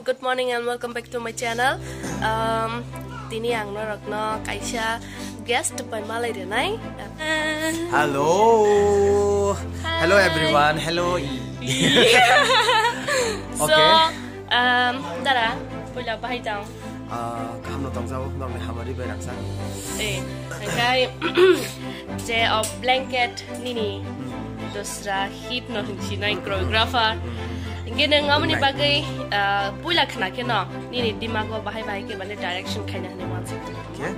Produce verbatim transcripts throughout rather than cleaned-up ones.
Good morning and welcome back to my channel. Um, tini ang norokno kaisa guest bai malai rwnai. Hello. Hello Hi. Everyone. Hello. So, Okay. Um, dara, puila bahai tang. Ah, kaham no tongjago, nokni hamari bai rangsa. Eh, okay. Je, oh, blanket nini dosra hit no hinsinai choreographer. Hingke nang amoni bagwi, ah, puila khna khe no, nini dimago bahai bahai khe mane direction khaina hinwi wansuk. Khe,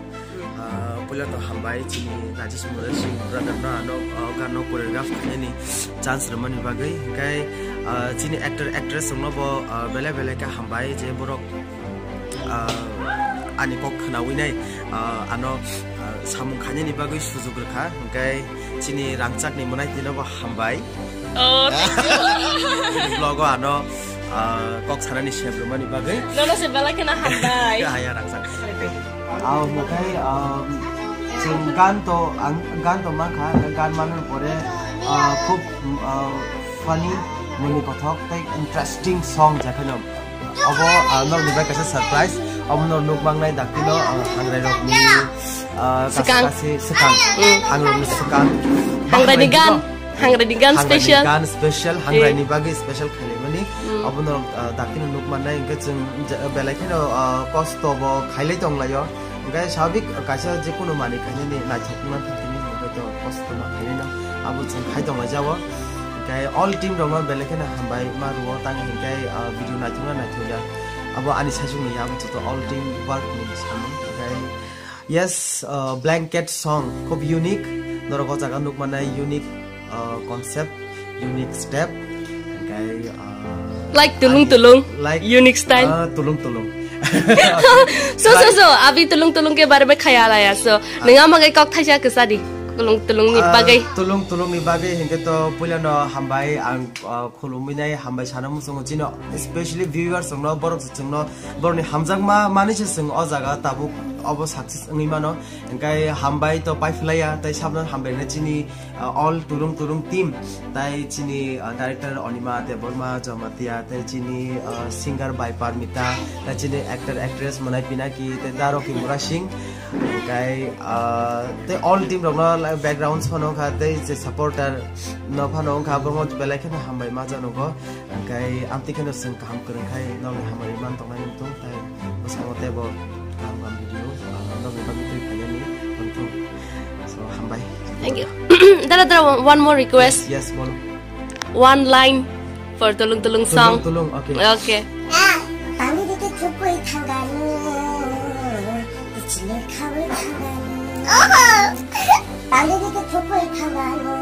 ah, puila to hambai chini Rajesh Murasing brother no ano, ah, gan no choreograph khainani chance rwmani bagwi. Hingke, ah, chini actor actress rokno bo, ah, belai belai khe hambai je borok ah, ani kok khnawi nai, ah, ano, ah, samung khainani bagwi sujuk rwkha, hwnkhe chini rangchakni mwnaitwino bo hambai. Oh, thank you. Vlog o ano, ah, kok sanani sep rwmani bagwi. Nono se belai kheno hambai. Haya rangchak. Ah, hwnkhe, ah, chwng gan to, ang gan to mankha, gan manwi pore, ah, khub, ah, funny, muni kothok tei interesting song jakheno. Obo, ah, nokni bai kaisa surprise. Obo no nuk mangnai daktino, ah, hangrai rokni, ah, Swkang. Kasi swkang. Mm. Hangrokni swkang. Hangrai ni gan. Hangrai ni gan special. Hangrai ni gan special. Eh. Hangrai ni bagwi special khaimani. Mm. Obo no, ah, daktino nuk mannai hwnkhe chwng je-, belai kheno, ah, kosto bo khailai tonglaio. Hwnkhe swabik kaisa jekunu manwi khainani naithok wngna thangkhe hwnkhe to kosto ma khainai no. Abo chwng khai tonglaijao. Hwnkhe all team rokno belai kheno hambai ma rwo tang hwnkhe, ah, video naithokna naithokya. Abo ani saichung ni ya, abo joto all team work ni samung. Hwnkhe yes, ah, blanket song khub unique. Norok o jaga nuk mannai unique, ah, concept, unique step. Hwnkhe, ah, Like tulung tulung, like, unique style. Ah, tulung tulung. So, so, so, abi tulung tulung ke bare bai khaya laya. So, ah, nang ama gai kok thaisa kwsa di. Tulung tulung ni, ah, bagwi. Tulung tulung ni bagwi hwnkhe to puila no hambai ang, ah, khulumwi nai hambai sana muchungo chino, especially viewers rokno, borok se chwngno, borokni hamjakma mani se chwng o jaga tabuk obo success wngwi mano. Hwnkhe hambai to paiphlaiya, tei sabno hambai rwna chini, ah, all tulung tulung team, tei chini, ah, director Onima Debbarma Jamatia, tei chini, ah, singer bai Parmita, tei chini actor actress Manai Pinaki, tei Daroki Murasing, hwnkhe, ah, tei all team rokno, like, background phano wngkha, tei je supporter no phano wngkha, borokno belai kheno hambai ma janogo. Hwnkhe amtwi kheno chwng kaham kwrwng khai nokni hamari man tongnai wng tong, tai bwskango teibo kaham kaham video, ah, nokni bagwi twi phainani wng thung. So, hambai. Thank you. Dara, dara, one more request. Yes, yes, bolo. One line for Tulung Tulung song. Tulung Tulung, okay. Okay. Pangni dike thupui thangani, kichini khawi thangani. Oho! Pangni dike thupui thangani.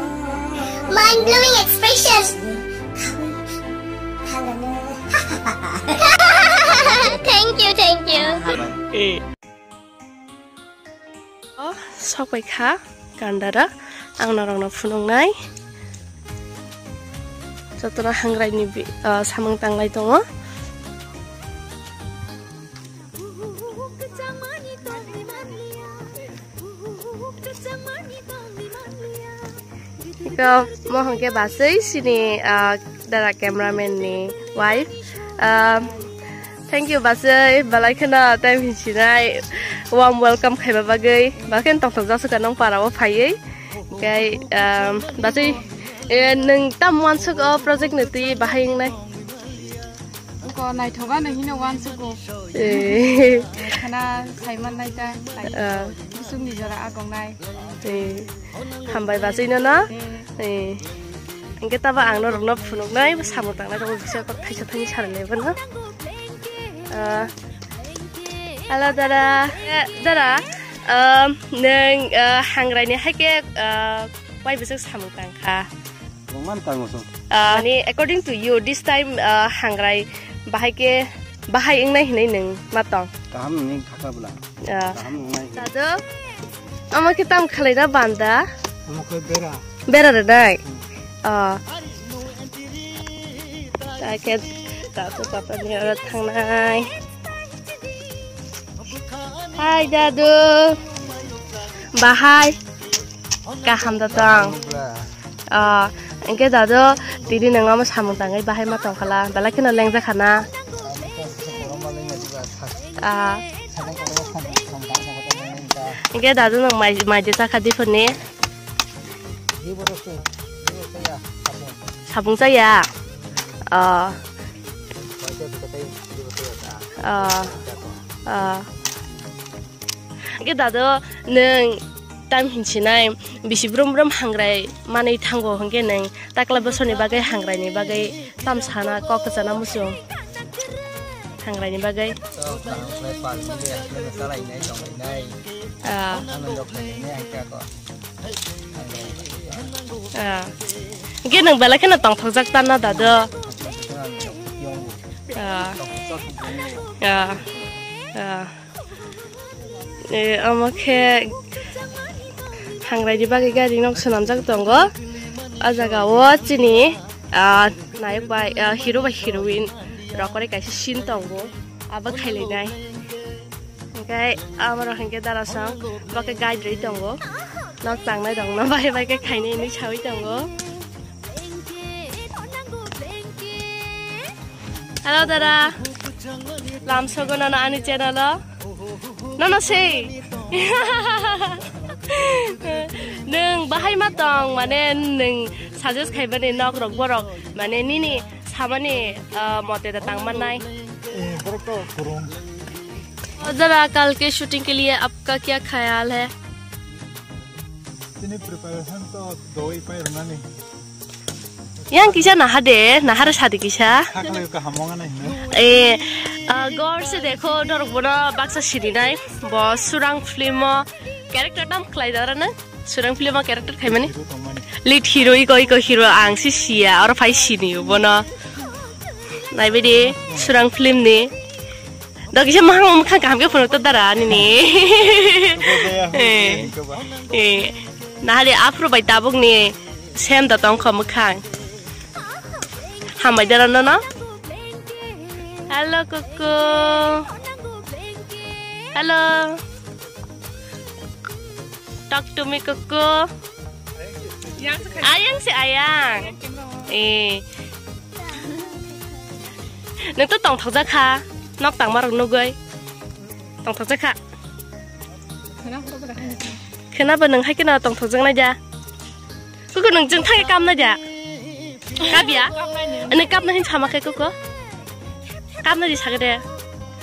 Mind blowing expression. Kichini khawi thangani. Thank you, thank you. Oh, sok pai kha. Kandara, ang norokno phunuknai. Jotono hangrai ni bi-, ah, samung tanglai tongo. Iko mohon ke basui sini, ah, dara cameraman ni wife. Ah, Thank you, basui, belai kheno time hinsinai warm welcome khaiba bagwi. Belai kheno tongthok jasukha nong para o phaiwi. Hwnkhe, um, basui, eh, nwng tam wansuk o project ni twi bahai wngnai? Wngkha naithokgano hino wansugo. Eh. Khana saiman nai ta, Ah. Kusungni jora agongnai. Eh. Hambai basui no, no? Eh. Eh. Hingke tabo ang norokno phunuknai, bo samung tangnai, tabo bisa kok thaisa thaini sarwi lai bono. Ah. Hello, dara. Eh, dara, um, nwng, ah, hangrai ni hai khe, ah, wai bwswk samung tang kha? Tongman tango chwng. Ah, ni, according to you, this time, ah, hangrai bahai khe bahai wngnai hinwi nwng ma tong? Kaham nini khakla bwla. Ah. Kaham wngnai. Dadu, omo khe tam khlai da banda? Omo khe bera. Bera rwnai? Hmm. Ah. Ta khe dadu papa ni oro thangnai. Hai dadu. Bahai. Kaham da tong? Kaham bwla. Ah, hingke dadu, tini nwng omo samung tangwi bahai ma tong khala, belai kheno lengjak khana. Ah. Hingke dadu nwng mai, mai de chakha diphani. Sabungchaya. Ah. Ah. Ah. Hingke dadu nwng tam hinsinai bisi brum brum hangrai manwi thango hingke nwng takla bosoni bagwi hangrai ni bagwi tam sana kok kwchana muchung hangrai ni bagwi. Ah. Ah. Hingke nwng belai kheno tongthokjak tana dadu. Ah. Ah. Ah. Eh, omo khe hangrai ni bagwi gari nok swnamjak tongo. O jaga o chini, ah, nayok bai, ah, hero bai heroine rok ore kaisa scene tongo. Abo khailainai. Hingke amoro hingke darasong bo khe guide rwi tongo. Nok tangnai rokno bai bai khe khainai hinwi sawi tongo. Hello dada. Lamsogo nono ani channel o. Nono sei. Nwng bahai ma tong mane nwng suggest khaibani nok rok borok mane nini samani, ah, mote da tang mannai. Eh, borok to kurung. O dada, kal ke shooting ke liye apka kya khayal hai? Tini preparation to doi pai rwnani. Yang kisa naha de, naha re sadi kisa. Hakle ka hamong anai hino. Eh, ah, gor se dekho, dorok bono baksa sini nai. Bo Surang film o character nam khlai dara na? Surang film o character khaimani? Hero tongmani. Lead hero iko, iko hero ang si siya, oro phai sini bono. Naibe di, Surang film ni. Dok kisa mahang mwkhang kaham khe phunuk ta dara nini. Iko ba, iko ba. Eh, eh. Nahali aphuru bai tabuk ni sem da tong kho mwkhang. Hambai dara nono. Hello kuku. Hello. Talk to me kuku. Ayang si ayang. Eh. Nang to tongthokjak kha. Nok tangma rok nugwi. Tongthokjak kha. Khena ba nang hai kheno tongthokjak nai ja. Kuku nang jeng thang kam nai ja. Kabya? Ani kapna hin sama khe kuku. Kapna di sagade.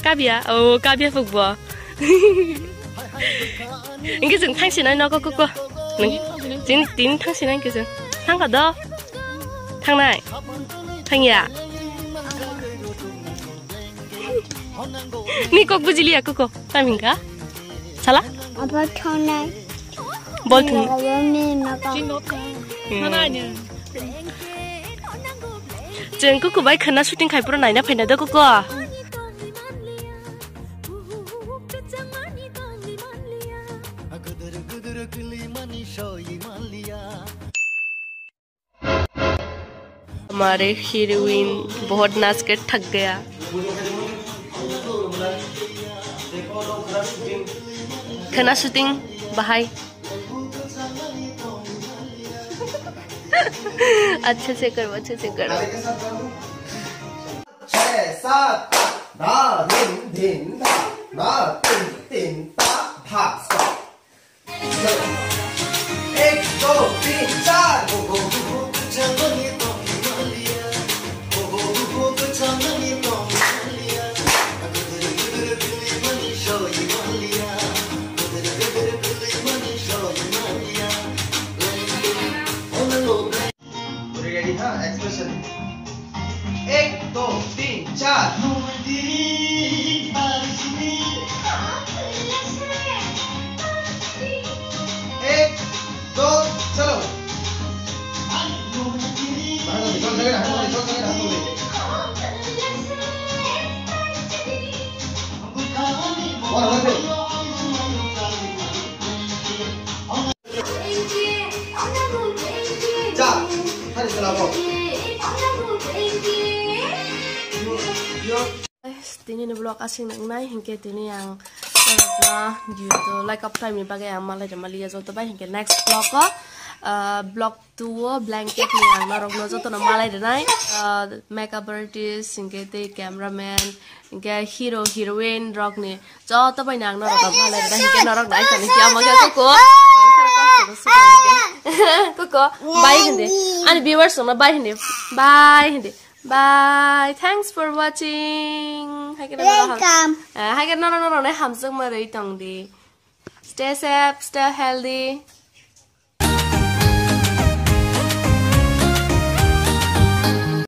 Kabya? Oh, kabya pukbo. Engke jeng thang sinai nogo kuku. Nang jeng tin thang sinai engke jeng. Thang ka do? Thangnai? Thangya? Ni kok bujiliya kuku. Tamingka? Sala? Apa thangnai? Bol thung. Apa ni maka? Hmm. Chwng kuku bai khwna shooting khai phuru naina phaina do kuku. हमारे हीरोइन बहुत नाच के थक गया। Khwna shooting bahai. Achhe se karo, achhe se karo. छह, सात, आठ, धा, धिन, धिन, धा, धा, तिन, तिन, ता, धा, stop। एक, दो, तीन, चार। Ready, ha? Expression. एक, दो, तीन, चार। एक, दो, चलो। और होते। Guys, tini ni vlog asing nang nai hinkhe tini ang Norokno due to lack of time ni bagwi ang malai rwma liya joto bai hinkhe next vlog o, ah, vlog two o blanket ni ang norokno jotono malai rwnai, ah, makeup artist hinkhe tei cameraman hinkhe hero heroine rokni joto bai ang norokno malai rwnai hinkhe norok nai toni khe amo khe kuku kuku bai hindi ani viewers no bai hindi bai hindi. Bye. Thanks for watching. Hai khe norok ham- Welcome. Eh, hai khe norok norok nai hamjakma rwi tong di. Stay safe, stay healthy.